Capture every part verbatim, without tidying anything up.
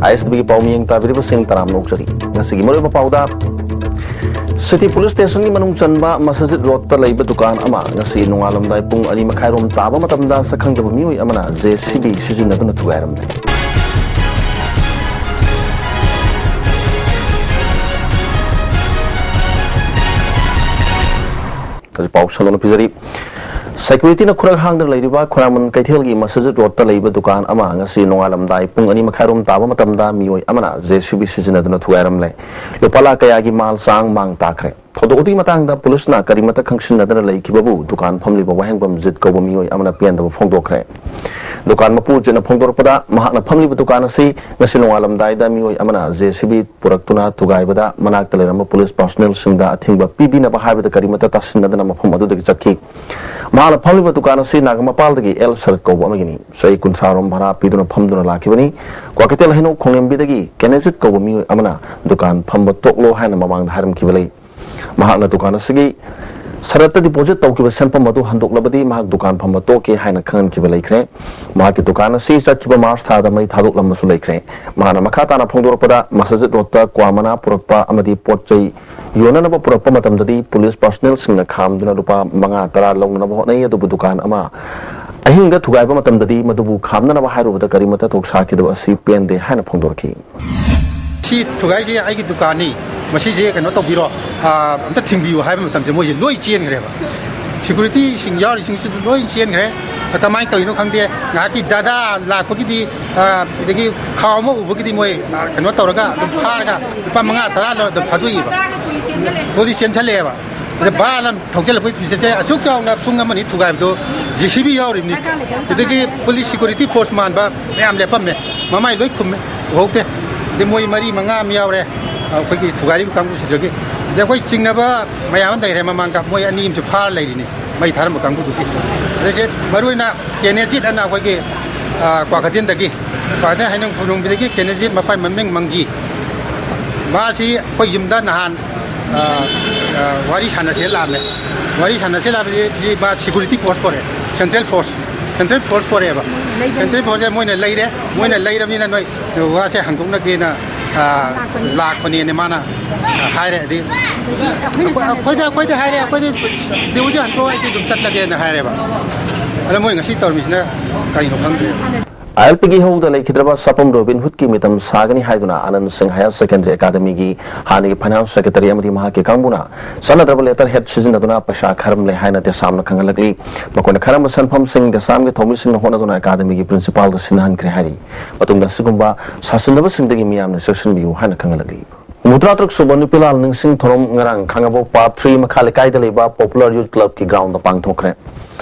ꯑꯥꯏ ꯑꯦꯁ T ꯚꯤꯒꯤ ꯄꯥꯎ ꯃꯤꯌꯦꯡ ꯇꯥꯕꯤꯔꯤꯕꯁꯤꯡ ꯇꯔꯥꯝꯅ ꯑꯣꯛꯆꯔꯤ꯫ ꯉꯁꯤꯒꯤ ꯃꯔꯨꯑꯣꯏꯕ ꯄꯥꯎꯗ, ꯁꯤꯇꯤ ꯄꯨꯂꯤꯁ ꯁ꯭ꯇꯦꯁꯟꯒꯤ ꯃꯅꯨꯡ ꯆꯟꯕ ꯃꯁꯖꯤꯗ ꯔꯣꯗꯇ ꯂꯩꯕ ꯗꯨꯀꯥꯟ ꯑꯃ ꯉꯁꯤ ꯅꯣꯡꯉꯥꯜꯂꯝꯗꯥꯏ ꯄꯨꯡ ꯑꯅꯤ ꯃꯈꯥꯏꯔꯣꯝ ꯇꯥꯕ ꯃꯇꯝꯗ ꯁꯛꯈꯪꯗꯕ ꯃꯤꯑꯣꯏ ꯑꯃꯅ ꯖꯦ ꯁꯤ ꯕꯤ ꯁꯤꯖꯤꯟꯅꯗꯨꯅ ꯊꯨꯒꯥꯏꯔꯝꯂꯦ꯫ ꯍꯧꯖꯤꯛ ꯄꯥꯎ ꯁꯟꯗꯣꯛꯅ ꯄꯤꯖꯔꯤ꯫ ꯁꯦꯀ꯭ꯌꯨꯔꯤꯇꯤꯅ ꯈꯨꯔꯥꯛ ꯍꯥꯡꯗꯅ ꯂꯩꯔꯤꯕ ꯈꯣꯏꯔꯥꯡꯕꯝ ꯀꯩꯊꯦꯜꯒꯤ ꯃꯁꯖꯤꯗ ꯔꯣꯗꯇ ꯂꯩꯕ ꯗꯨꯀꯥꯟ ꯑꯃ ꯉꯁꯤ ꯅꯣꯡꯉꯥꯜꯂꯝꯗꯥꯏ ꯄꯨꯡ ꯑꯅꯤ ꯃꯈꯥꯏꯔꯣꯝ ꯇꯥꯕ ꯃꯇꯝꯗ ꯃꯤꯑꯣꯏ ꯑꯃꯅ ꯖꯦ ꯁꯤ ꯕꯤ ꯁꯤꯖꯤꯟꯅꯗꯨꯅ ꯊꯨꯒꯥꯏꯔꯝꯂꯦ꯫ ꯂꯨꯄꯥ ꯂꯥꯈ ꯀꯌꯥꯒꯤ ꯃꯥꯜ ꯆꯥꯡ ꯃꯥꯡ ꯇꯥꯈ꯭ꯔꯦ꯫ ꯊꯧꯗꯣꯛ ꯑꯗꯨꯒꯤ ꯃꯇꯥꯡꯗ ꯄꯨꯂꯤꯁꯅ ꯀꯔꯤꯃꯠꯇ ꯈꯪꯁꯤꯟꯅꯗꯅ ꯂꯩꯈꯤꯕꯕꯨ ꯗꯨꯀꯥꯟ ꯐꯝꯂꯤꯕ ꯋꯥꯍꯦꯡꯕꯝ ꯖꯤꯠ ꯀꯧꯕ ꯃꯤꯑꯣꯏ ꯑꯃꯅ ꯄꯦꯟꯗꯕ ꯐꯣꯡꯗꯣꯛꯈ꯭ꯔꯦ꯫ ꯗꯨꯀꯥꯟ ꯃꯄꯨ ꯖꯤꯠꯅ ꯐꯣꯡꯗꯣꯔꯛꯄꯗ, ꯃꯍꯥꯛꯅ ꯐꯝꯂꯤꯕ ꯗꯨꯀꯥꯟ ꯑꯁꯤ ꯉꯁꯤ ꯅꯣꯡꯉꯥꯜꯂꯝꯗꯥꯏꯗ ꯃꯤꯑꯣꯏ ꯑꯃꯅ ꯖꯦ ꯁꯤ ꯕꯤ ꯄꯨꯔꯛꯇꯨꯅ ꯊꯨꯒꯥꯏꯕꯗ ꯃꯅꯥꯛꯇ ꯂꯩꯔꯝꯕ ꯄꯨꯂꯤꯁ ꯄꯥꯔꯁꯣꯅꯦꯜꯁꯤꯡꯗ ꯑꯊꯤꯡꯕ ꯄꯤꯕꯤꯅꯕ ꯍꯥꯏꯕꯗ ꯀꯔꯤꯃꯠꯇ ꯇꯥꯁꯤꯟꯅꯗꯅ ꯃꯐꯝ ꯑꯗꯨꯗꯒꯤ ꯆꯠꯈꯤ꯫ ꯃꯍꯥꯛꯅ ꯐꯝꯂꯤꯕ ꯗꯨꯀꯥꯟ ꯑꯁꯤ ꯅꯥꯒꯥꯃꯄꯥꯜꯗꯒꯤ ꯑꯦꯜ ꯁꯔꯠ ꯀꯧꯕ ꯑꯃꯒꯤꯅꯤ꯫ ꯆꯍꯤ ꯀꯨꯟꯊ꯭ꯔꯥ ꯔꯣꯝ ꯚꯔꯥ ꯄꯤꯗꯨꯅ ꯐꯝꯗꯨꯅ ꯂꯥꯛꯈꯤꯕꯅꯤ꯫ ꯀ꯭ꯋꯥꯀꯩꯊꯦꯜ ꯍꯩꯅꯧ ꯈꯣꯡꯂꯦꯝꯕꯤꯗꯒꯤ ꯀꯦꯅꯦꯖꯤꯠ ꯀꯧꯕ ꯃꯤꯑꯣꯏ ꯑꯃꯅ ꯗꯨꯀꯥꯟ ꯐꯝꯕ ꯇꯣꯛꯂꯣ ꯍꯥꯏꯅ ꯃꯃꯥꯡꯗ ꯍꯥꯏꯔꯝꯈꯤꯕ ꯂꯩ꯫ ꯃꯍꯥꯛꯅ ꯗꯨꯀꯥꯟ ꯑꯁꯤꯒꯤ ꯁꯔꯠꯇ ꯗꯤꯄꯣꯖꯤꯠ ꯇꯧꯈꯤꯕ ꯁꯦꯟꯐꯝ ꯑꯗꯨ ꯍꯟꯗꯣꯛꯂꯕꯗꯤ ꯃꯍꯥꯛ ꯗꯨꯀꯥꯟ ꯐꯝꯕ ꯇꯣꯛꯀꯦ ꯍꯥꯏꯅ ꯈꯪꯍꯟꯈꯤꯕ ꯂꯩꯈ꯭ꯔꯦ꯫ ꯃꯍꯥꯛꯀꯤ ꯗꯨꯀꯥꯟ ꯑꯁꯤ ꯆꯠꯈꯤꯕ ꯃꯥꯔꯆ ꯊꯥꯗ ꯃꯩ ꯊꯥꯗꯣꯛꯂꯝꯕꯁꯨ ꯂꯩꯈ꯭ꯔꯦ꯫ ꯃꯍꯥꯛꯅ ꯃꯈꯥ ꯇꯥꯅ ꯐꯣꯡꯗꯣꯔꯛꯄꯗ, ꯃꯁꯖꯤꯗ ꯔꯣꯗꯇ ꯀ꯭ꯋꯥ ꯃꯅꯥ ꯄꯨꯔꯛꯄ ꯑꯃꯗꯤ ꯄꯣꯠ ꯆꯩ ꯌꯣꯟꯅꯅꯕ ꯄꯨꯔꯛꯄ ꯃꯇꯝꯗꯗꯤ ꯄꯨꯂꯤꯁ ꯄꯥꯔꯁꯣꯅꯦꯜꯁꯤꯡꯅ ꯈꯥꯝꯗꯨꯅ ꯂꯨꯄꯥ ꯃꯉꯥ ꯇꯔꯥ ꯂꯧꯅꯅꯕ ꯍꯣꯠꯅꯩ, ꯑꯗꯨꯕꯨ ꯗꯨꯀꯥꯟ ꯑꯃ ꯑꯍꯤꯡꯗ ꯊꯨꯒꯥꯏꯕ ꯃꯇꯝꯗꯗꯤ ꯃꯗꯨꯕꯨ ꯈꯥꯝꯅꯅꯕ ꯍꯥꯏꯔꯨꯕꯗ ꯀꯔꯤꯃꯠꯇ ꯊꯧꯁꯥꯈꯤꯗꯕ ꯑꯁꯤ ꯄꯦꯟꯗꯦ ꯍꯥꯏꯅ ꯐꯣꯡꯗꯣꯔꯛꯈꯤ꯫ ꯁꯤ ꯊꯨꯒꯥꯏꯁꯦ ꯑꯩꯒꯤ ꯗꯨꯀꯥꯟꯅꯤ, ꯃꯁꯤꯁꯦ ꯀꯩꯅꯣ ꯇꯧꯕꯤꯔꯣ, ꯑꯥ, ꯑꯝꯇ ꯊꯤꯡꯕꯤꯌꯨ ꯍꯥꯏꯕ ꯃꯇꯝꯁꯦ ꯃꯣꯏꯁꯦ ꯂꯣꯏ ꯆꯦꯟꯈ꯭ꯔꯦꯕ꯫ ꯁꯦꯀ꯭ꯌꯨꯔꯤꯇꯤꯁꯤꯡ ꯌꯥꯎꯔꯤꯁꯤꯡꯁꯤꯁꯨ ꯂꯣꯏ ꯆꯦꯟꯈ꯭ꯔꯦ꯫ ꯑ, ꯀꯃꯥꯏꯅ ꯇꯧꯔꯤꯅꯣ ꯈꯪꯗꯦ꯫ ꯉꯥꯏꯍꯥꯛꯀꯤ ꯖꯥꯗꯥ ꯂꯥꯛꯄꯒꯤꯗꯤ, ꯑ, ꯑꯗꯒꯤ ꯈꯥꯎ ꯑꯃ ꯎꯕꯒꯤꯗꯤ ꯃꯣꯏ, ꯑ, ꯀꯩꯅꯣ ꯇꯧꯔꯒ ꯑꯗꯨꯝ ꯐꯥꯔꯒ ꯂꯨꯄꯥ ꯃꯉꯥ ꯇꯔꯥ ꯂꯧꯔ ꯑꯗꯨꯝ ꯊꯥꯗꯣꯛꯏꯕ꯫ ꯍꯧꯖꯤꯛ ꯆꯦꯟꯁꯜꯂꯛꯑꯦꯕ꯫ ꯑꯗ ꯚꯥꯟ ꯑꯃ ꯊꯧꯖꯤꯜꯂꯛꯄꯒꯤ ꯐꯤꯖꯦꯠꯁꯦ ꯑꯁꯨꯛ ꯆꯥꯎꯅ ꯄꯨꯡ ꯑꯃ ꯑꯅꯤ ꯊꯨꯒꯥꯏꯕꯗꯣ ꯖꯦ ꯁꯤ ꯕꯤ ꯌꯥꯎꯔꯤꯕꯅꯤ꯫ ꯑꯗꯒꯤ ꯄꯨꯂꯤꯁ ꯁꯦꯀ꯭ꯌꯨꯔꯤꯇꯤ ꯐꯣꯔꯁ ꯃꯥꯟꯕ ꯃꯌꯥꯝ ꯂꯦꯞꯄꯝꯃꯦ꯫ ꯃꯃꯥꯏ ꯂꯣꯏ ꯈꯨꯝꯃꯦ꯫ ꯎꯍꯧꯗꯦ꯫ ꯑꯗꯩ ꯃꯣꯏ ꯃꯔꯤ ꯃꯉꯥ ꯑꯃ ꯌꯥꯎꯔꯦ, ꯑꯩꯈꯣꯏꯒꯤ ꯊꯨꯒꯥꯏꯔꯤꯕ ꯀꯥꯡꯕꯨꯁꯤꯗꯒꯤ꯫ ꯑꯗꯩ ꯑꯩꯈꯣꯏ ꯆꯤꯡꯅꯕ ꯃꯌꯥꯝ ꯑꯃ ꯂꯩꯔꯦ ꯃꯃꯥꯡꯗ, ꯃꯣꯏ ꯑꯅꯤ ꯑꯃꯁꯨ ꯐꯥꯔ ꯂꯩꯔꯤꯅꯤ, ꯃꯩ ꯊꯥꯔꯝꯕ ꯀꯥꯡꯕꯨꯗꯨꯒꯤ꯫ ꯑꯗꯩꯁꯦ ꯃꯔꯨꯑꯣꯏꯅ ꯀꯦꯅꯦꯖꯤꯠ ꯑꯅ ꯑꯩꯈꯣꯏꯒꯤ, ꯑ, ꯀ꯭ꯋꯥꯀꯩꯊꯦꯜꯗꯒꯤ, ꯀ꯭ꯋꯥꯀꯩꯊꯦꯜ ꯍꯩꯅꯧ ꯈꯨꯅꯨꯡꯕꯤꯗꯒꯤ ꯀꯦꯅꯦꯖꯤꯠ, ꯃꯄꯥꯏ ꯃꯃꯤꯡ ꯃꯪꯒꯤ꯫ ꯃꯥꯁꯤ ꯑꯩꯈꯣꯏ ꯌꯨꯝꯗ ꯅꯍꯥꯟ, ꯑ, ꯑ, ꯋꯥꯔꯤ ꯁꯥꯟꯅꯁꯦꯅ ꯂꯥꯛꯑꯝꯃꯦ꯫ ꯋꯥꯔꯤ ꯁꯥꯟꯅꯁꯦ ꯂꯥꯛꯄꯁꯤ ꯃꯥ ꯁꯦꯀ꯭ꯌꯨꯔꯤꯇꯤ ꯐꯣꯔꯁ ꯄꯨꯔꯛꯑꯦ, ꯁꯦꯟꯇ꯭ꯔꯦꯜ ꯐꯣꯔꯁ꯫ ꯁꯦꯟꯇ꯭ꯔꯦꯜ ꯐꯣꯔꯁ ꯄꯣꯔꯛꯑꯦꯕ꯫ ꯁꯦꯟꯇ꯭ꯔꯦꯜ ꯐꯣꯔꯁꯁꯦ ꯃꯣꯏꯅ ꯂꯩꯔꯦ꯫ ꯃꯣꯏꯅ ꯂꯩꯔꯕꯅꯤꯅ ꯅꯣꯏ ꯋꯥꯁꯦ ꯍꯟꯗꯣꯛꯅꯒꯦꯅ, ꯑ, ꯂꯥꯛꯄꯅꯦꯅ ꯃꯥꯅ, ꯑ, ꯍꯥꯏꯔꯦ꯫ ꯑꯗꯩ ꯑꯩꯈꯣꯏ-, ꯑꯩꯈꯣꯏꯗ, ꯑꯩꯈꯣꯏꯗ ꯍꯥꯏꯔꯦ, "ꯑꯩꯈꯣꯏꯗꯤ ꯗꯤꯎꯁꯦ ꯍꯟꯗꯣꯛꯑꯣ, ꯑꯩꯗꯤ ꯑꯗꯨꯝ ꯆꯠꯂꯒꯦꯅ" ꯍꯥꯏꯔꯦꯕ꯫ ꯑꯗ ꯃꯣꯏ ꯉꯁꯤ ꯇꯧꯔꯝꯃꯤꯁꯤꯅ ꯀꯔꯤꯅꯣ ꯈꯪꯗ꯭ꯔꯦ꯫ ꯑꯥꯏ ꯑꯦꯜ ꯄꯤꯒꯤ ꯍꯧꯗ ꯂꯩꯈꯤꯗ꯭ꯔꯕ ꯁꯥꯄꯝ ꯔꯣꯕꯤꯟ ꯍꯨꯗꯀꯤ ꯃꯤꯇꯝ ꯁꯥꯒꯅꯤ ꯍꯥꯏꯗꯨꯅ ꯑꯅꯟ ꯁꯤꯡ ꯍꯥꯌꯔ ꯁꯦꯀꯦꯟꯗꯔꯤ ꯑꯦꯀꯥꯗꯃꯤꯒꯤ ꯍꯥꯟꯅꯒꯤ ꯐꯥꯏꯅꯥꯟꯁ ꯁꯦꯀ꯭ꯔꯦꯇꯔꯤ ꯑꯃꯗꯤ ꯃꯍꯥꯛꯀꯤ ꯀꯥꯡꯕꯨꯅ ꯆꯠꯅꯗ꯭ꯔꯕ ꯂꯦꯇꯔ ꯍꯦꯗ ꯁꯤꯖꯤꯟꯅꯗꯨꯅ ꯄꯩꯁꯥ ꯈꯔꯝꯂꯦ ꯍꯥꯏꯅ ꯗꯦꯁꯥꯝꯅ ꯈꯪꯍꯜꯂꯛꯂꯤ꯫ ꯃꯈꯣꯏꯅ ꯈꯔꯝꯕ ꯁꯦꯟꯐꯝꯁꯤꯡ ꯗꯦꯁꯥꯝꯒꯤ ꯊꯧꯃꯤꯁꯤꯡꯅ ꯍꯣꯠꯅꯗꯨꯅ ꯑꯦꯀꯥꯗꯃꯤꯒꯤ ꯄ꯭ꯔꯤꯟꯁꯤꯄꯥꯜꯗ ꯁꯤꯟꯅꯍꯟꯈ꯭ꯔꯦ ꯍꯥꯏꯔꯤ꯫ ꯃꯇꯨꯡꯗ ꯑꯁꯤꯒꯨꯝꯕ ꯁꯥꯁꯤꯟꯅꯕꯁꯤꯡꯗꯒꯤ ꯃꯤꯌꯥꯝꯅ ꯆꯦꯛꯁꯤꯟꯕꯤꯌꯨ ꯍꯥꯏꯅ ꯈꯪꯍꯜꯂꯛꯂꯤ꯫ ꯍꯨꯝꯐꯨꯇꯔꯥ ꯇꯔꯨꯛ ꯁꯨꯕ ꯅꯨꯄꯤ ꯂꯥꯜ ꯅꯤꯡꯁꯤꯡ ꯊꯧꯔꯝ ꯉꯔꯥꯡ ꯈꯥꯡꯉꯕꯣꯛ ꯄꯥꯔꯠ ꯊ꯭ꯔꯤ ꯃꯈꯥ ꯂꯩꯀꯥꯏꯗ ꯂꯩꯕ ꯄꯣꯄꯨꯂꯔ ꯌꯨꯠ ꯀ꯭ꯂꯕꯀꯤ ꯒ꯭ꯔꯥꯎꯟꯗ ꯄꯥꯡꯊꯣꯛꯈ꯭ꯔꯦ꯫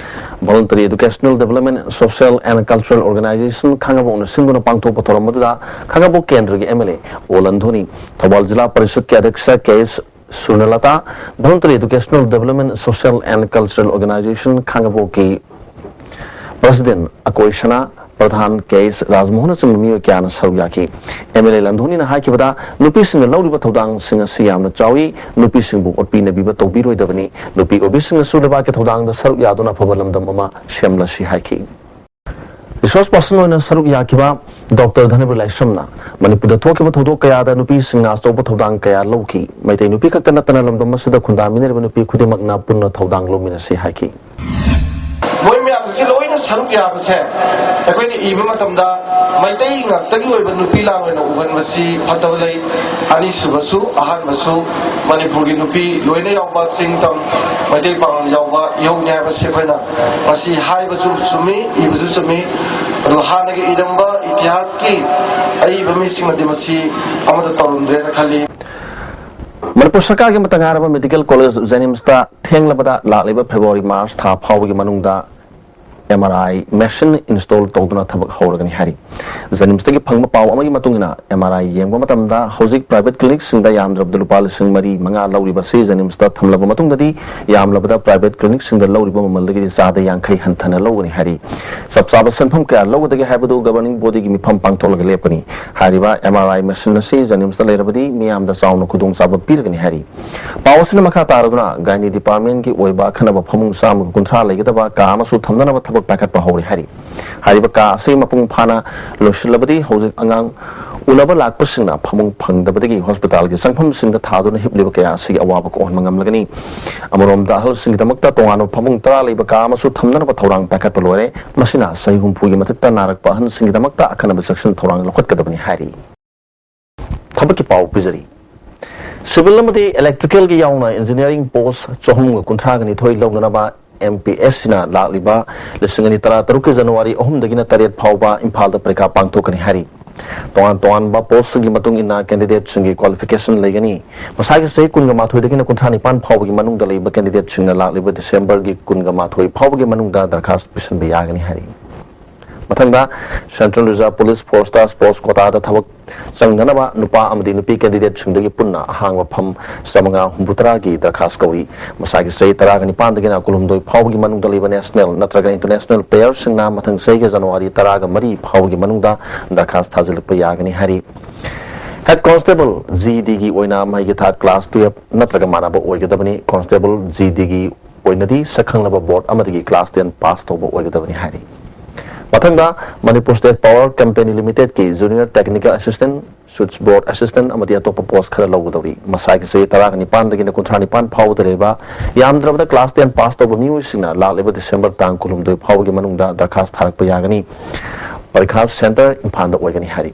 Voluntary Educational Development Social and Cultural Organization ꯈꯥꯡꯉꯕꯣꯛꯅ ꯁꯤꯟꯗꯨꯅ ꯄꯥꯡꯊꯣꯛꯄ ꯊꯧꯔꯝ ꯑꯗꯨꯗ ꯈꯥꯡꯉꯕꯣꯛ ꯀꯦꯟꯗ꯭ꯔꯒꯤ ꯑꯦꯝ ꯑꯦꯜ ꯑꯦ ꯑꯣ ꯂꯟꯊꯣꯅꯤ, ꯊꯧꯕꯥꯜ ꯖꯤꯂꯥ ꯄꯔꯤꯁꯠꯀꯤ ꯑꯗ꯭ꯌꯛꯁ K S Surnalata, Voluntary Educational Development Social and Cultural Organization ꯈꯥꯡꯉꯕꯣꯛꯀꯤ ꯄ꯭ꯔꯁꯤꯗꯦꯟ ꯑꯀꯣꯏ ꯁꯅꯥ, ꯄ꯭ꯔꯙꯥꯟ ꯀꯦ ꯑꯦꯁ ꯔꯥꯖꯃꯣꯍꯟꯅꯆꯤꯡꯕ ꯃꯤꯑꯣꯏ ꯀꯌꯥꯅ ꯁꯔꯨꯛ ꯌꯥꯈꯤ꯫ ꯑꯦꯝ ꯑꯦꯜ ꯑꯦ ꯂꯟꯊꯣꯅꯤꯅ ꯍꯥꯏꯈꯤꯕꯗ, ꯅꯨꯄꯤꯁꯤꯡꯅ ꯂꯧꯔꯤꯕ ꯊꯧꯗꯥꯡꯁꯤꯡ ꯑꯁꯤ ꯌꯥꯝꯅ ꯆꯥꯎꯏ, ꯅꯨꯄꯤꯁꯤꯡꯕꯨ ꯑꯣꯠꯄꯤ ꯅꯩꯕꯤꯕ ꯇꯧꯕꯤꯔꯣꯏꯗꯕꯅꯤ, ꯅꯨꯄꯤ ꯑꯣꯏꯕꯤꯁꯤꯡꯅꯁꯨ ꯂꯩꯕꯥꯛꯀꯤ ꯊꯧꯗꯥꯡꯗ ꯁꯔꯨꯛ ꯌꯥꯗꯨꯅ ꯑꯐꯕ ꯂꯝꯗꯝ ꯑꯃ ꯁꯦꯝꯂꯁꯤ ꯍꯥꯏꯈꯤ꯫ ꯔꯤꯁꯣꯔꯁ ꯄꯥꯔꯁꯟ ꯑꯣꯏꯅ ꯁꯔꯨꯛ ꯌꯥꯈꯤꯕ ꯗꯣꯛꯇꯔ ꯙꯅꯕꯤꯔ ꯂꯥꯏꯁ꯭ꯔꯝꯅ ꯃꯅꯤꯄꯨꯔꯗ ꯊꯣꯛꯈꯤꯕ ꯊꯧꯗꯣꯛ ꯀꯌꯥꯗ ꯅꯨꯄꯤꯁꯤꯡꯅ ꯑꯆꯧꯕ ꯊꯧꯗꯥꯡ ꯀꯌꯥ ꯂꯧꯈꯤ꯫ ꯃꯩꯇꯩ ꯅꯨꯄꯤ ꯈꯛꯇ ꯅꯠꯇꯅ ꯂꯝꯗꯝ ꯑꯁꯤꯗ ꯈꯨꯟꯗꯥꯃꯤꯟꯅꯔꯤꯕ ꯅꯨꯄꯤ ꯈꯨꯗꯤꯡꯃꯛꯅ ꯄꯨꯟꯅ ꯊꯧꯗꯥꯡ ꯂꯧꯃꯤꯟꯅꯁꯤ ꯍꯥꯏꯈꯤ꯫ ꯃꯣꯏ ꯃꯌꯥꯝꯁꯤ ꯂꯣꯏꯅ ꯁꯔꯨꯛ ꯌꯥꯕꯁꯦ ꯑꯩꯈꯣꯏꯅ ꯏꯕ ꯃꯇꯝꯗ ꯃꯩꯇꯩ ꯉꯥꯛꯇꯒꯤ ꯑꯣꯏꯕ ꯅꯨꯄꯤ ꯂꯥꯟ ꯑꯣꯏꯅ ꯎꯍꯟꯕꯁꯤ ꯐꯠꯇꯕ ꯂꯩ꯫ ꯑꯅꯤꯁꯨꯕꯁꯨ, ꯑꯍꯥꯟꯕꯁꯨ, ꯃꯅꯤꯄꯨꯔꯒꯤ ꯅꯨꯄꯤ ꯂꯣꯏꯅ ꯌꯥꯎꯕ ꯆꯤꯡ ꯇꯝ ꯃꯩꯇꯩ ꯄꯥꯉꯜ ꯌꯥꯎꯕ ꯏꯍꯧꯅꯤ ꯍꯥꯏꯕꯁꯤ ꯑꯩꯈꯣꯏꯅ ꯃꯁꯤ ꯍꯥꯏꯕꯁꯨ ꯆꯨꯝꯃꯤ, ꯏꯕꯁꯨ ꯆꯨꯝꯃꯤ꯫ ꯑꯗꯨꯒ ꯍꯥꯟꯅꯒꯤ ꯏꯔꯝꯕ ꯏꯇꯤꯍꯥꯁꯀꯤ ꯑꯏꯕ ꯃꯤꯁꯤꯡꯅꯗꯤ ꯃꯁꯤ ꯑꯃꯠꯇ ꯇꯧꯔꯝꯗ꯭ꯔꯦꯅ ꯈꯜꯂꯤ꯫ ꯃꯅꯤꯄꯨꯔ ꯁꯔꯀꯥꯔꯒꯤ ꯑꯃꯠꯇ ꯉꯥꯏꯔꯕ ꯃꯦꯗꯤꯀꯦꯜ ꯀꯣꯂꯦꯖ ꯖꯦꯅꯤꯝꯁꯇ ꯊꯦꯡꯂꯕꯗ ꯂꯥꯛꯂꯤꯕ ꯐꯦꯕ꯭ꯔꯨꯋꯥꯔꯤ ꯃꯥꯔꯆ ꯊꯥ ꯐꯥꯎꯕꯒꯤ ꯃꯅꯨꯡꯗ ꯑꯦꯝ ꯑꯥꯔ ꯑꯥꯏ ꯃꯦꯁꯤꯟ ꯏꯟꯁꯇꯣꯜ ꯇꯧꯗꯨꯅ ꯊꯕꯛ ꯍꯧꯔꯒꯅꯤ ꯍꯥꯏꯔꯤ꯫ ꯖꯦꯅꯤꯝꯁꯇꯒꯤ ꯐꯪꯕ ꯄꯥꯎ ꯑꯃꯒꯤ ꯃꯇꯨꯡ ꯏꯟꯅ, ꯑꯦꯝ ꯑꯥꯔ ꯑꯥꯏ ꯌꯦꯡꯕ ꯃꯇꯝꯗ ꯍꯧꯖꯤꯛ ꯄ꯭ꯔꯥꯏꯚꯦꯠ ꯀ꯭ꯂꯤꯅꯤꯛꯁꯤꯡꯗ ꯌꯥꯝꯗ꯭ꯔꯕꯗ ꯂꯨꯄꯥ ꯂꯤꯁꯤꯡ ꯃꯔꯤ ꯃꯉꯥ ꯂꯧꯔꯤꯕꯁꯤ ꯖꯦꯅꯤꯝꯁꯇ ꯊꯝꯂꯕ ꯃꯇꯨꯡꯗꯗꯤ ꯌꯥꯝꯂꯕꯗ ꯄ꯭ꯔꯥꯏꯚꯦꯠ ꯀ꯭ꯂꯤꯅꯤꯛꯁꯤꯡꯗ ꯂꯧꯔꯤꯕ ꯃꯃꯜꯗꯒꯤꯗꯤ ꯆꯥꯗ ꯌꯥꯡꯈꯩ ꯍꯟꯊꯅ ꯂꯧꯒꯅꯤ ꯍꯥꯏꯔꯤ꯫ ꯆꯞ ꯆꯥꯕ ꯁꯦꯟꯐꯝ ꯀꯌꯥ ꯂꯧꯒꯗꯒꯦ ꯍꯥꯏꯕꯗꯨ ꯒꯕꯔꯅꯤꯡ ꯕꯣꯗꯤꯒꯤ ꯃꯤꯐꯝ ꯄꯥꯡꯊꯣꯛꯂꯒ ꯂꯦꯞꯀꯅꯤ꯫ ꯍꯥꯏꯔꯤꯕ ꯑꯦꯝ ꯑꯥꯔ ꯑꯥꯏ ꯃꯦꯁꯤꯟ ꯑꯁꯤ ꯖꯦꯅꯤꯝꯁꯇ ꯂꯩꯔꯕꯗꯤ ꯃꯤꯌꯥꯝꯗ ꯆꯥꯎꯅ ꯈꯨꯗꯣꯡꯆꯥꯕ ꯄꯤꯔꯒꯅꯤ ꯍꯥꯏꯔꯤ꯫ ꯄꯥꯎ ꯑꯁꯤꯅ ꯃꯈꯥ ꯇꯥꯔꯗꯨꯅ, ꯒꯥꯏꯅꯤ ꯗꯤꯄꯥꯔꯠꯃꯦꯟꯒꯤ ꯑꯣꯏꯕ ꯑꯈꯟꯅꯕ ꯐꯃꯨꯡ ꯆꯥꯝꯃꯒ ꯀꯨꯟꯊ꯭ꯔꯥ ꯂꯩꯒꯗꯕ ꯀꯥ ꯑꯃꯁꯨ ꯊꯝꯅꯅꯕ ꯊꯕꯛ ꯄꯥꯏꯈꯠꯄ ꯍꯧꯔꯦ ꯍꯥꯏꯔꯤ꯫ ꯍꯥꯏꯔꯤꯕ ꯀꯥ ꯑꯁꯤ ꯃꯄꯨꯡ ꯐꯥꯅ ꯂꯣꯏꯁꯤꯜꯂꯕꯗꯤ ꯍꯧꯖꯤꯛ ꯑꯉꯥꯡ ꯎꯅꯕ ꯂꯥꯛꯄꯁꯤꯡꯅ ꯐꯃꯨꯡ ꯐꯪꯗꯕꯗꯒꯤ ꯍꯣꯁꯄꯤꯇꯥꯜꯒꯤ ꯆꯪꯐꯝꯁꯤꯡꯗ ꯊꯥꯗꯨꯅ ꯍꯤꯞꯂꯤꯕ ꯀꯌꯥ ꯑꯁꯤꯒꯤ ꯑꯋꯥꯕ ꯀꯣꯛꯍꯟꯕ ꯉꯝꯂꯒꯅꯤ꯫ ꯑꯃꯔꯣꯝꯗ ꯑꯍꯜꯁꯤꯡꯒꯤꯗꯃꯛꯇ ꯇꯣꯉꯥꯟꯕ ꯐꯃꯨꯡ ꯇꯔꯥ ꯂꯩꯕ ꯀꯥ ꯑꯃꯁꯨ ꯊꯝꯅꯅꯕ ꯊꯧꯔꯥꯡ ꯄꯥꯏꯈꯠꯄ ꯂꯣꯏꯔꯦ꯫ ꯃꯁꯤꯅ ꯆꯍꯤ ꯍꯨꯝꯐꯨꯒꯤ ꯃꯊꯛꯇ ꯅꯥꯔꯛꯄ ꯑꯍꯟꯁꯤꯡꯒꯤꯗꯃꯛꯇ ꯑꯈꯟꯅꯕ ꯆꯦꯛꯁꯤꯟ ꯊꯧꯔꯥꯡ ꯂꯧꯈꯠꯀꯗꯕꯅꯤ ꯍꯥꯏꯔꯤ꯫ ꯊꯕꯛꯀꯤ ꯄꯥꯎ ꯄꯤꯖꯔꯤ꯫ ꯁꯤꯚꯤꯜ ꯑꯃꯗꯤ ꯏꯂꯦꯛꯇ꯭ꯔꯤꯀꯦꯜꯒꯤ ꯌꯥꯎꯅ ꯏꯟꯖꯤꯅꯤꯌꯥꯔꯤꯡ ꯄꯣꯁ ꯆꯍꯨꯝꯒ ꯀꯨꯟꯊ꯭ꯔꯥꯒ ꯅꯤꯊꯣꯏ ꯂꯧꯅꯅꯕ ꯑꯦꯝ ꯄꯤ ꯑꯦꯁ ꯁꯤꯅ ꯂꯥꯛꯂꯤꯕ ꯂꯤꯁꯤꯡ ꯑꯅꯤ ꯇꯔꯥ ꯇꯔꯨꯛꯀꯤ ꯖꯅꯋꯥꯔꯤ ꯑꯍꯨꯝꯗꯒꯤꯅ ꯇꯔꯦꯠ ꯐꯥꯎꯕ ꯏꯝꯐꯥꯜꯗ ꯄꯔꯤꯈꯥ ꯄꯥꯡꯊꯣꯛꯀꯅꯤ ꯍꯥꯏꯔꯤ꯫ ꯇꯣꯉꯥꯟ ꯇꯣꯉꯥꯟꯕ ꯄꯣꯁꯁꯤꯡꯒꯤ ꯃꯇꯨꯡ ꯏꯟꯅ ꯀꯦꯟꯗꯤꯗꯦꯠꯁꯤꯡꯒꯤ ꯀ꯭ꯋꯥꯂꯤꯐꯤꯀꯦꯁꯟ ꯂꯩꯒꯅꯤ꯫ ꯃꯁꯥꯒꯤ ꯆꯍꯤ ꯀꯨꯟꯒ ꯃꯥꯊꯣꯏꯗꯒꯤꯅ ꯀꯨꯟꯊ꯭ꯔꯥ ꯅꯤꯄꯥꯟ ꯐꯥꯎꯕꯒꯤ ꯃꯅꯨꯡꯗ ꯂꯩꯕ ꯀꯦꯟꯗꯤꯗꯦꯠꯁꯤꯡꯅ ꯂꯥꯛꯂꯤꯕ ꯗꯤꯁꯦꯝꯕꯔꯒꯤ ꯀꯨꯟꯒ ꯃꯥꯊꯣꯏ ꯐꯥꯎꯕꯒꯤ ꯃꯅꯨꯡꯗ ꯗꯔꯈꯥꯁ ꯄꯤꯁꯤꯟꯕ ꯌꯥꯒꯅꯤ ꯍꯥꯏꯔꯤ꯫ ꯃꯊꯪꯗ, ꯁꯦꯟꯇ꯭ꯔꯦꯜ ꯔꯤꯖꯔꯚ ꯄꯨꯂꯤꯁ ꯐꯣꯔꯁꯇ ꯁ꯭ꯄꯣꯔꯠꯁ ꯀꯣꯇꯥꯗ ꯊꯕꯛ ꯆꯪꯅꯅꯕ ꯅꯨꯄꯥ ꯑꯃꯗꯤ ꯅꯨꯄꯤ ꯀꯦꯟꯗꯤꯗꯦꯠꯁꯤꯡꯗꯒꯤ ꯄꯨꯟꯅ ꯑꯍꯥꯡꯕ ꯐꯝ ꯆꯥꯃꯉꯥ ꯍꯨꯝꯐꯨꯇꯔꯥꯒꯤ ꯗꯔꯈꯥꯁ ꯀꯧꯔꯤ꯫ ꯃꯁꯥꯒꯤ ꯆꯍꯤ ꯇꯔꯥꯒ ꯅꯤꯄꯥꯟꯗꯒꯤꯅ ꯀꯨꯟꯍꯨꯝꯗꯣꯏ ꯐꯥꯎꯕꯒꯤ ꯃꯅꯨꯡꯗ ꯂꯩꯕ ꯅꯦꯁꯅꯦꯜ ꯅꯠꯇ꯭ꯔꯒ ꯏꯟꯇꯔꯅꯦꯁꯅꯦꯜ ꯄ꯭ꯂꯦꯌꯔꯁꯤꯡꯅ ꯃꯊꯪ ꯆꯍꯤꯒꯤ ꯖꯅꯋꯥꯔꯤ ꯇꯔꯥꯒ ꯃꯔꯤ ꯐꯥꯎꯕꯒꯤ ꯃꯅꯨꯡꯗ ꯗꯔꯈꯥꯁ ꯊꯥꯖꯤꯜꯂꯛꯄ ꯌꯥꯒꯅꯤ ꯍꯥꯏꯔꯤ꯫ ꯍꯦꯗ ꯀꯣꯟꯁꯇꯦꯕꯜ, ꯖꯤ ꯗꯤꯒꯤ ꯑꯣꯏꯅ ꯃꯍꯩꯒꯤ ꯊꯥꯛ ꯀ꯭ꯂꯥꯁ ꯇꯨꯌꯦꯜꯞ ꯅꯠꯇ꯭ꯔꯒ ꯃꯥꯟꯅꯕ ꯑꯣꯏꯒꯗꯕꯅꯤ꯫ ꯀꯣꯟꯁꯇꯦꯕꯜ, ꯖꯤ ꯗꯤꯒꯤ ꯑꯣꯏꯅꯗꯤ ꯁꯛꯈꯪꯂꯕ ꯕꯣꯔꯗ ꯑꯃꯗꯒꯤ ꯀ꯭ꯂꯥꯁ ꯇꯦꯟ ꯄꯥꯁ ꯇꯧꯕ ꯑꯣꯏꯒꯗꯕꯅꯤ ꯍꯥꯏꯔꯤ꯫ ꯃꯊꯪꯗ, ꯃꯅꯤꯄꯨꯔ ꯁ꯭ꯇꯦꯠ ꯄꯥꯋꯔ ꯀꯝꯄꯦꯅꯤ ꯂꯤꯃꯤꯇꯦꯗꯀꯤ junior technical assistant, switch board assistant ꯑꯃꯗꯤ ꯑꯇꯣꯞꯄ ꯄꯣꯁ ꯈꯔ ꯂꯧꯒꯗꯧꯔꯤ꯫ ꯃꯁꯥꯒꯤ ꯆꯍꯤ ꯇꯔꯥꯒ ꯅꯤꯄꯥꯟꯗꯒꯤꯅ ꯀꯨꯟꯊ꯭ꯔꯥ ꯅꯤꯄꯥꯟ ꯐꯥꯎꯕꯗ ꯂꯩꯕ ꯌꯥꯝꯗ꯭ꯔꯕꯗ ꯀ꯭ꯂꯥꯁ ꯇꯦꯟ ꯄꯥꯁ ꯇꯧꯕ ꯃꯤꯑꯣꯏꯁꯤꯡꯅ ꯂꯥꯛꯂꯤꯕ ꯗꯤꯁꯦꯝꯕꯔ ꯇꯥꯡ ꯀꯨꯟꯍꯨꯝꯗꯣꯏ ꯐꯥꯎꯕꯒꯤ ꯃꯅꯨꯡꯗ ꯗꯔꯈꯥꯁ ꯊꯥꯔꯛꯄ ꯌꯥꯒꯅꯤ꯫ ꯄꯔꯤꯈꯥ ꯁꯦꯟꯇꯔ ꯏꯝꯐꯥꯜꯗ ꯑꯣꯏꯒꯅꯤ ꯍꯥꯏꯔꯤ꯫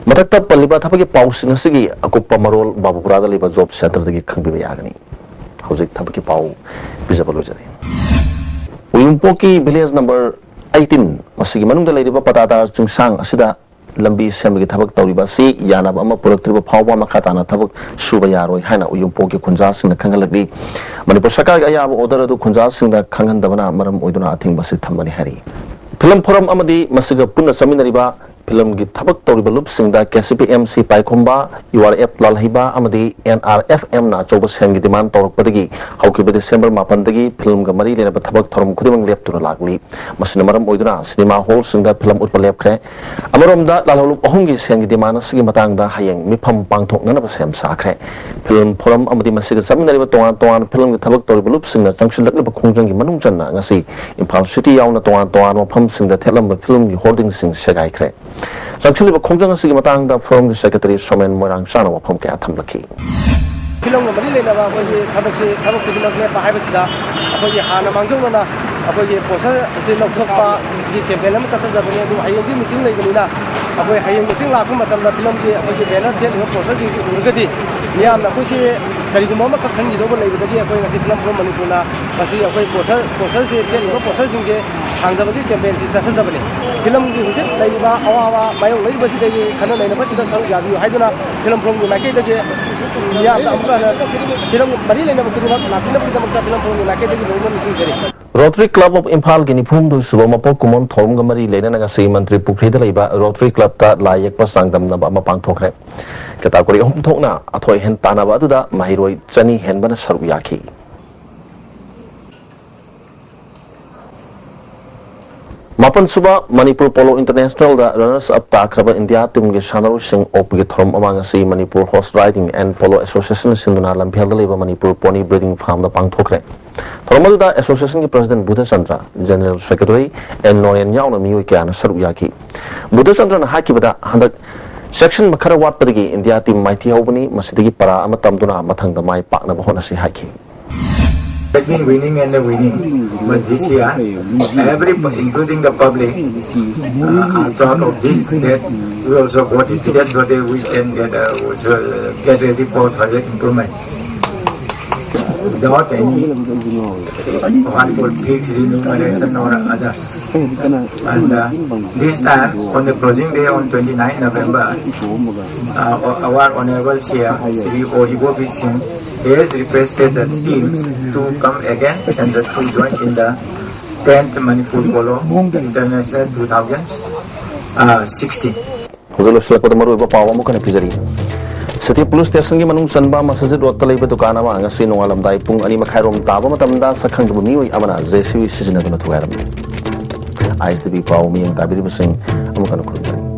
ꯃꯊꯛꯇ ꯄꯜꯂꯤꯕ ꯊꯕꯛꯀꯤ ꯄꯥꯎꯁꯤꯡ ꯑꯁꯤꯒꯤ ꯑꯀꯨꯞꯄ ꯃꯔꯣꯜ ꯕꯥꯕꯨꯄꯨꯔꯥꯗ ꯂꯩꯕ ꯖꯣꯕ ꯁꯦꯟꯇꯔꯗꯒꯤ ꯈꯪꯕꯤꯕ ꯌꯥꯒꯅꯤ꯫ ꯍꯧꯖꯤꯛ ꯊꯕꯛꯀꯤ ꯄꯥꯎ ꯄꯤꯖꯕ ꯂꯣꯏꯖꯔꯦ꯫ ꯎꯌꯨꯝꯄꯣꯛꯀꯤ ꯚꯤꯂꯦꯖ ꯅꯝꯕꯔ ꯑꯩꯠꯇꯤꯟ, ꯃꯁꯤꯒꯤ ꯃꯅꯨꯡꯗ ꯂꯩꯔꯤꯕ ꯄꯇꯥꯗꯥꯔ ꯆꯤꯡꯁꯥꯡ ꯑꯁꯤꯗ ꯂꯝꯕꯤ ꯁꯦꯝꯕꯒꯤ ꯊꯕꯛ ꯇꯧꯔꯤꯕ ꯑꯁꯤ ꯌꯥꯅꯕ ꯑꯃ ꯄꯨꯔꯛꯇ꯭ꯔꯤꯕ ꯐꯥꯎꯕ ꯃꯈꯥ ꯇꯥꯅ ꯊꯕꯛ ꯁꯨꯕ ꯌꯥꯔꯣꯏ ꯍꯥꯏꯅ ꯎꯌꯨꯝꯄꯣꯛꯀꯤ ꯈꯨꯟꯖꯥꯁꯤꯡꯅ ꯈꯪꯍꯜꯂꯛꯂꯤ꯫ ꯃꯅꯤꯄꯨꯔ ꯁꯔꯀꯥꯔꯒꯤ ꯑꯌꯥꯕ ꯑꯣꯔꯗꯔ ꯑꯗꯨ ꯈꯨꯟꯖꯥꯁꯤꯡꯗ ꯈꯪꯍꯟꯗꯕꯅ ꯃꯔꯝ ꯑꯣꯏꯗꯨꯅ ꯑꯊꯤꯡꯕ ꯑꯁꯤ ꯊꯝꯕꯅꯤ ꯍꯥꯏꯔꯤ꯫ ꯐꯤꯂꯝ ꯐꯣꯔꯝ ꯑꯃꯗꯤ ꯃꯁꯤꯒ ꯄꯨꯟꯅ ꯆꯠꯃꯤꯟꯅꯔꯤꯕ ꯐꯤꯂꯝꯒꯤ ꯊꯕꯛ ꯇꯧꯔꯤꯕ ꯂꯨꯞꯁꯤꯡꯗ K C P M C ꯄꯥꯏꯈꯣꯝꯕ, ꯌꯨ ꯑꯥꯔ ꯑꯦꯐ ꯂꯥꯜꯍꯩꯕ ꯑꯃꯗꯤ ꯑꯦꯟ ꯑꯥꯔ ꯑꯦꯐ ꯑꯦꯝꯅ ꯑꯆꯧꯕ ꯁꯦꯟꯒꯤ ꯗꯤꯃꯥꯟ ꯇꯧꯔꯛꯄꯗꯒꯤ ꯍꯧꯈꯤꯕ ꯗꯤꯁꯦꯝꯕꯔ ꯃꯥꯄꯟꯗꯒꯤ ꯐꯤꯂꯝꯒ ꯃꯔꯤ ꯂꯩꯅꯕ ꯊꯕꯛ ꯊꯧꯔꯝ ꯈꯨꯗꯤꯡꯃꯛ ꯂꯦꯞꯇꯨꯅ ꯂꯥꯛꯂꯤ꯫ ꯃꯁꯤꯅ ꯃꯔꯝ ꯑꯣꯏꯗꯨꯅ ꯁꯤꯅꯦꯃꯥ ꯍꯣꯜꯁꯤꯡꯗ ꯐꯤꯂꯝ ꯎꯠꯄ ꯂꯦꯞꯈ꯭ꯔꯦ꯫ ꯑꯃꯔꯣꯝꯗ, ꯂꯥꯜꯍꯧꯂꯨꯞ ꯑꯍꯨꯝꯒꯤ ꯁꯦꯟꯒꯤ ꯗꯤꯃꯥꯟ ꯑꯁꯤꯒꯤ ꯃꯇꯥꯡꯗ ꯍꯌꯦꯡ ꯃꯤꯐꯝ ꯄꯥꯡꯊꯣꯛꯅꯅꯕ ꯁꯦꯝ ꯁꯥꯈ꯭ꯔꯦ꯫ ꯐꯤꯂꯝ ꯐꯣꯔꯝ ꯑꯃꯗꯤ ꯃꯁꯤꯒ ꯆꯠꯃꯤꯟꯅꯔꯤꯕ ꯇꯣꯉꯥꯟ ꯇꯣꯉꯥꯟꯕ ꯐꯤꯂꯝꯒꯤ ꯊꯕꯛ ꯇꯧꯔꯤꯕ ꯂꯨꯞꯁꯤꯡꯅ ꯆꯪꯁꯤꯜꯂꯛꯂꯤꯕ ꯈꯣꯡꯖꯪꯒꯤ ꯃꯅꯨꯡ ꯆꯟꯅ ꯉꯁꯤ ꯏꯝꯐꯥꯜ ꯁꯤꯇꯤ ꯌꯥꯎꯅ ꯇꯣꯉꯥꯟ ꯇꯣꯉꯥꯟꯕ ꯃꯐꯝꯁꯤꯡꯗ ꯊꯦꯠꯂꯝꯕ ꯐꯤꯂꯝꯒꯤ ꯍꯣꯔꯗꯤꯡꯁꯤꯡ ꯁꯦꯒꯥꯏꯈ꯭ꯔꯦ꯫ ꯆꯪꯁꯤꯜꯂꯤꯕ ꯈꯣꯡꯖꯪ ꯑꯁꯤꯒꯤ ꯃꯇꯥꯡꯗ ꯐꯣꯔꯝꯒꯤ ꯁꯦꯀ꯭ꯔꯦꯇꯔꯤ ꯁꯣꯃꯦꯟ ꯃꯣꯏꯔꯥꯡꯆꯥꯅ ꯋꯥꯐꯝ ꯀꯌꯥ ꯊꯝꯂꯛꯈꯤ꯫ ꯐꯤꯂꯝꯒ ꯃꯔꯤ ꯂꯩꯅꯕ ꯑꯩꯈꯣꯏꯒꯤ ꯊꯕꯛꯁꯤ, ꯊꯕꯛ ꯈꯨꯗꯤꯡꯃꯛ ꯂꯦꯞꯄ ꯍꯥꯏꯕꯁꯤꯗ ꯑꯩꯈꯣꯏꯒꯤ ꯍꯥꯟꯅ ꯃꯥꯡꯖꯧꯅꯅ ꯑꯩꯈꯣꯏꯒꯤ ꯄꯣꯁꯇꯔ ꯑꯁꯤ ꯂꯧꯊꯣꯛꯄꯒꯤ ꯀꯦꯝꯄꯦꯟ ꯑꯃ ꯆꯠꯊꯖꯕꯅꯤ꯫ ꯑꯗꯨ ꯍꯌꯦꯡꯗꯤ ꯃꯤꯇꯤꯡ ꯂꯩꯕꯅꯤꯅ ꯑꯩꯈꯣꯏ ꯍꯌꯦꯡ ꯃꯤꯇꯤꯡ ꯂꯥꯛꯄ ꯃꯇꯝꯗ ꯐꯤꯂꯝꯒꯤ ꯑꯩꯈꯣꯏꯒꯤ ꯕꯦꯅꯔ ꯊꯦꯠꯂꯤꯕ ꯄꯣꯁꯇꯔꯁꯤꯡꯁꯤ ꯎꯔꯒꯗꯤ ꯃꯤꯌꯥꯝꯅ ꯑꯩꯈꯣꯏꯁꯤ ꯀꯔꯤꯒꯨꯝꯕ ꯑꯃꯈꯛ ꯈꯟꯈꯤꯗꯧꯕ ꯂꯩꯕꯗꯒꯤ ꯑꯩꯈꯣꯏ ꯉꯁꯤ ꯐꯤꯂꯝ ꯐꯣꯔꯝ ꯃꯅꯤꯄꯨꯔꯅ ꯉꯁꯤ ꯑꯩꯈꯣꯏ ꯄꯣꯁꯇꯔ, ꯄꯣꯁꯇꯔꯁꯤ, ꯊꯦꯠꯂꯤꯕ ꯄꯣꯁꯇꯔꯁꯤꯡꯁꯦ ꯁꯥꯡꯗꯕꯒꯤ ꯀꯦꯝꯄꯦꯟꯁꯤ ꯆꯠꯊꯖꯕꯅꯤ꯫ ꯐꯤꯂꯝꯒꯤ ꯍꯧꯖꯤꯛ ꯂꯩꯔꯤꯕ ꯑꯋꯥꯕ ꯃꯥꯌꯣꯛꯅꯔꯤꯕꯁꯤꯗꯒꯤ ꯈꯟꯅ ꯅꯩꯅꯕꯁꯤꯗ ꯁꯔꯨꯛ ꯌꯥꯕꯤꯌꯨ ꯍꯥꯏꯗꯨꯅ ꯐꯤꯂꯝ ꯐꯣꯔꯝꯒꯤ ꯃꯥꯏꯀꯩꯗꯒꯤ ꯃꯤꯌꯥꯝꯗ ꯑꯃꯨꯛꯀ ꯍꯟꯅ ꯐꯤꯂꯝ ꯃꯔꯤ ꯂꯩꯅꯕ ꯈꯨꯗꯤꯡꯃꯛ ꯂꯥꯛꯄꯤꯅꯕꯒꯤꯗꯃꯛꯇ ꯐꯤꯂꯝ ꯐꯣꯔꯝꯒꯤ ꯃꯥꯏꯀꯩꯗꯒꯤ ꯂꯣꯏꯅ ꯅꯤꯡꯁꯤꯡꯖꯔꯤ꯫ ꯔꯣꯇꯔꯤ ꯀ꯭ꯂꯕ ꯑꯣꯐ ꯏꯝꯐꯥꯜꯒꯤ ꯅꯤꯐꯨꯍꯨꯝꯗꯣꯏ ꯁꯨꯕ ꯃꯄꯣꯛ ꯀꯨꯝꯑꯣꯟ ꯊꯧꯔꯝꯒ ꯃꯔꯤ ꯂꯩꯅꯅ ꯉꯁꯤ ꯃꯟꯇ꯭ꯔꯤ ꯄꯨꯈ꯭ꯔꯤꯗ ꯂꯩꯕ ꯔꯣꯇꯔꯤ ꯀ꯭ꯂꯕꯇ ꯂꯥꯏ ꯌꯦꯛꯄ ꯆꯥꯡꯗꯝꯅꯕ ꯑꯃ ꯄꯥꯡꯊꯣꯛꯈ꯭ꯔꯦ꯫ ꯀꯦꯇꯥꯒꯣꯔꯤ ꯑꯍꯨꯝ ꯊꯣꯛꯅ ꯑꯊꯣꯏ ꯑꯍꯦꯟ ꯇꯥꯟꯅꯕ ꯑꯗꯨꯗ ꯃꯍꯩꯔꯣꯏ ꯆꯅꯤ ꯍꯦꯟꯕꯅ ꯁꯔꯨꯛ ꯌꯥꯈꯤ꯫ ꯃꯥꯄꯟꯁꯨꯕ ꯃꯅꯤꯄꯨꯔ ꯄꯣꯂꯣ ꯏꯟꯇꯔꯅꯦꯁꯅꯦꯜꯗ ꯔꯅꯔꯁ ꯑꯞ ꯇꯥꯈ꯭ꯔꯕ ꯏꯟꯗꯤꯌꯥ ꯇꯤꯝꯒꯤ ꯁꯥꯟꯅꯔꯣꯏꯁꯤꯡ ꯑꯣꯛꯄꯒꯤ ꯊꯧꯔꯝ ꯑꯃ ꯉꯁꯤ Manipur horse riding and polo ꯑꯦꯁꯣꯁꯤꯌꯦꯁꯟꯅ ꯁꯤꯟꯗꯨꯅ ꯂꯝꯐꯦꯜꯗ ꯂꯩꯕ ꯃꯅꯤꯄꯨꯔ ꯄꯣꯅꯤ ꯕ꯭ꯔꯤꯗꯤꯡ ꯐꯥꯔꯝꯗ ꯄꯥꯡꯊꯣꯛꯈ꯭ꯔꯦ꯫ ꯊꯧꯔꯝ ꯑꯗꯨꯗ ꯑꯦꯁꯣꯁꯤꯌꯦꯁꯟꯒꯤ president Budhachandra, general secretary and Noren ꯌꯥꯎꯅ ꯃꯤꯑꯣꯏ ꯀꯌꯥꯅ ꯁꯔꯨꯛ ꯌꯥꯈꯤ꯫ ꯕꯨꯙꯆꯟꯗ꯭ꯔꯅ ꯍꯥꯏꯈꯤꯕꯗ, ꯍꯟꯗꯛ ꯆꯦꯛꯁꯤꯟꯕ ꯈꯔ ꯋꯥꯠꯄꯗꯒꯤ ꯏꯟꯗꯤꯌꯥ ꯇꯤꯝ ꯃꯥꯏꯊꯤꯍꯧꯕꯅꯤ, ꯃꯁꯤꯗꯒꯤ ꯄꯔꯥ ꯑꯃ ꯇꯝꯗꯨꯅ ꯃꯊꯪꯗ ꯃꯥꯏ ꯄꯥꯛꯅꯕ ꯍꯣꯠꯅꯁꯤ ꯍꯥꯏꯈꯤ꯫ They've been winning and they're winning. But this year, everybody, including the public, uh, are proud of this, that we also got it. That's what we can get, uh, so, uh, get ready for further improvement. Without any, what called, fixed remuneration or others. And uh, this time, on the closing day on twenty-ninth November, uh, our Honorable C M, Shri Origo Singh, he has requested the teams to come again and the, to join in the tenth Manipur Polo International two thousands. Uh, sixty. ꯍꯧꯖꯤꯛ ꯂꯣꯏꯁꯤꯜꯂꯛꯄꯗ ꯃꯔꯨꯑꯣꯏꯕ ꯄꯥꯎ ꯑꯃꯨꯛ ꯍꯟꯅ ꯄꯤꯖꯔꯤ꯫ City police ꯁ꯭ꯇꯦꯁꯟꯒꯤ ꯃꯅꯨꯡ ꯆꯟꯕ ꯃꯁꯖꯤꯗ ꯔꯣꯗꯇ ꯂꯩꯕ ꯗꯨꯀꯥꯟ ꯑꯃ ꯉꯁꯤ ꯅꯣꯡꯉꯥꯜꯂꯝꯗꯥꯏ ꯄꯨꯡ ꯑꯅꯤ ꯃꯈꯥꯏꯔꯣꯝ ꯇꯥꯕ ꯃꯇꯝꯗ ꯁꯛꯈꯪꯗꯕ ꯃꯤꯑꯣꯏ ꯑꯃꯅ ꯖꯦ ꯁꯤ ꯕꯤ ꯁꯤꯖꯤꯟꯅꯗꯨꯅ ꯊꯨꯒꯥꯏꯔꯝꯃꯤ꯫ ꯑꯥꯏ ꯑꯦꯁ ꯇꯤ ꯚꯤ ꯄꯥꯎ ꯃꯤꯠꯌꯦꯡ ꯇꯥꯕꯤꯔꯤꯕꯁꯤꯡ ꯑꯃꯨꯛ ꯍꯟꯅ ꯈꯨꯔꯨꯝꯖꯔꯤ꯫